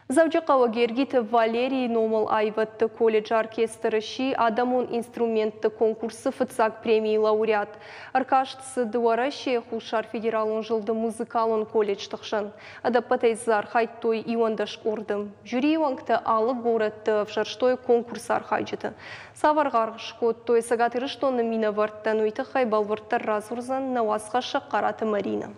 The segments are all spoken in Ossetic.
Дзӕуджыхъӕуы Гергиты Валерийы номыл аивӕдты колледжы оркестр сси адӕмон инструментты конкурсы фыццаг премийы лауреат. Ӕркаст цыд Уӕрӕсейы Хуссар федералон зылды музыкалон колледжты хсӕн. Ӕдӕппӕтӕй дзы архайдтой 11 къорды. Жюрийы уӕнгтӕ алы горӕтты ӕвзӕрстой конкурсы архайджыты. Цавӕр аргъ скодтой Цӕгат Ирыстоны минӕвӕрттӕн, уый тыххӕй бӕлвырддӕр радзурдзӕн нӕ уацхӕссӕг Хъараты Маринӕ.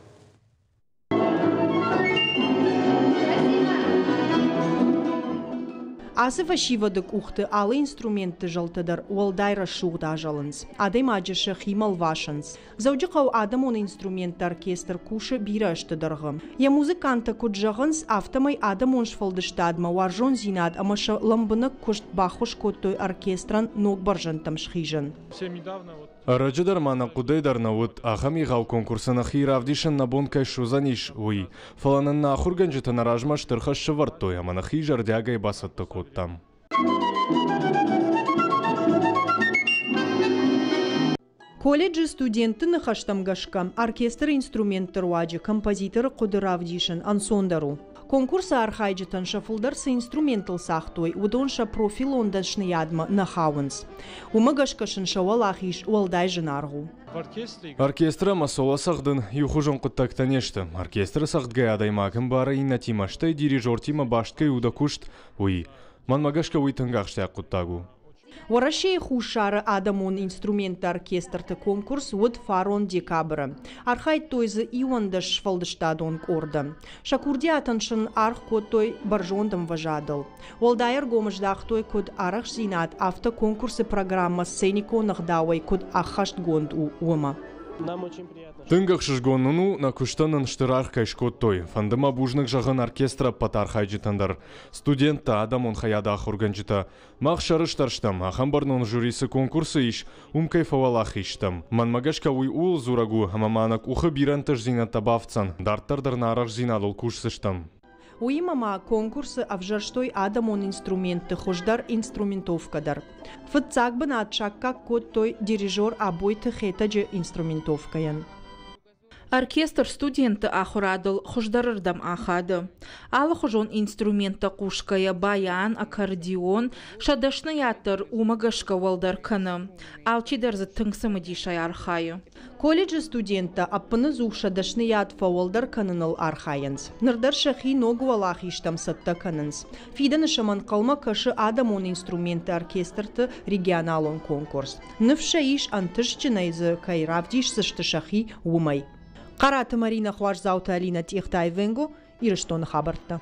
Ацы фӕсивӕды къухты алы инструментты зӕлтӕ дӕр уӕлдай рӕсугъд азӕлынц, адӕймаджы сӕхимӕ лвасынц. Дзӕуджыхъӕуы адӕмон инструментты оркестр кусы бирӕ ӕзты дӕргъы. Йӕ музыканттӕ куыд зӕгъынц, афтӕмӕй адӕмон сфӕлдыстадмӕ уарзондзинад ӕмӕ сӕ лӕмбынӕг куыст баххуыс кодтой оркестрӕн ног бӕрзӕндтӕм схизын. Ӕрӕджы дӕр ма нӕ хъуыдыйы дӕр нӕ уыд, ахӕм егъау конкурсы нӕхи равдисын нӕ бон кӕй суыдзӕнис, уый. Фӕлӕ нын нӕ ахуыргӕнджытӕ нӕ размӕ стыр хӕс сӕвӕрдтой ӕмӕ нӕхи зӕрдиагӕй бацӕттӕ кодтам. Колледжы студентты ныхӕстӕм гӕсгӕ, оркестры инструментты руаджы композиторы хъуыды равдисын ӕнцондӕр у. Конкурсы архайджытӕн сӕ фылдӕр цы инструментыл цагътой, уыдон сӕ профилон дӕсныйадмӕ нӕ хауынц. Уымӕ гӕсгӕ сын сӕ уӕлахиз уӕлдай зынаргъ у. Оркестр ӕмӕ соло цӕгъдын иухуызон хъуыддӕгтӕ не сты. Оркестры цӕгъдгӕйӕ адӕймаг ӕмбары иннӕтимӕ, стӕй дирижертимӕ баст кӕй у дӕ куыст, уый. Мӕнмӕ гӕсгӕ уый тынг ахсджиаг хъуыддаг у. Уӕрӕсейы Хуссары адӕмон инструментты оркестрты конкурс уыд фарон декабры. Архайдтой дзы 11 сфӕлдыстадон къорды. Сӕ курдиатӕн сын аргъ кодтой бӕрзонд ӕмвӕзадыл. Уӕлдай ӕргом здӕхтой куыд арӕхстдзинад, афтӕ конкурсы программӕ сценикон ӕгъдауӕй куыд ӕххӕстгонд у, уымӕ. Тынг ӕхсызгон нын у, нӕ куыстӕн нын стыр аргъ кӕй скодтой. Фӕнды мӕ бузныг зӕгъын оркестры ӕппӕт архайджытӕн дӕр, студенттӕ, адӕмон хайады ахуыргӕнджытӕ. Мах сӕрыстыр стӕм, ахӕм бӕрнон жюри цы конкурсы ис, уым кӕй фӕуӕлахиз стӕм. Мӕнмӕ гӕсгӕ уый ууыл дзурӕг у, ӕмӕ ма нӕ къухы бирӕ ӕнтыстдзинӕдтӕ бафтдзӕн, дарддӕр дӕр нӕ арӕхстдзинадыл кусдзыстӕм. Уыимӕ ма конкурсы ӕвзӕрстой адӕмон инструментты хуыздӕр инструментовкӕ дӕр. Фыццаг бынат саккаг кодтой дирижер Абойты Хетӕджы инструментовкӕйӕн. Оркестр студентты ахуырадыл хуыздӕрырдӕм ахады. Алыхуызон инструменттӕ хъусгӕйӕ баян, аккордеон, сӕ дӕсныйад дӕр уымӕ гӕсгӕ уӕлдӕр кӕны. Алчидӕр дзы тынг цымыдисӕй архайы. Колледжы студенттӕ ӕппынӕдзух сӕ дӕсныйад фӕуӕлдӕр кӕныныл архайынц. Ныр дӕр сӕхи ног уӕлахизтӕм цӕттӕ кӕнынц. Фидӕны сӕм ӕнхъӕлмӕ кӕсы адӕмон инструментты оркестрты регионалон конкурс. Ныфс сӕ ис, ӕнтыстджынӕй дзы кӕй равдисдзысты сӕхи, уымӕй. Хъараты Маринӕ, Хуарзауты Алинӕ, Тъехты Айвенго, Ирыстоны хабӕрттӕ.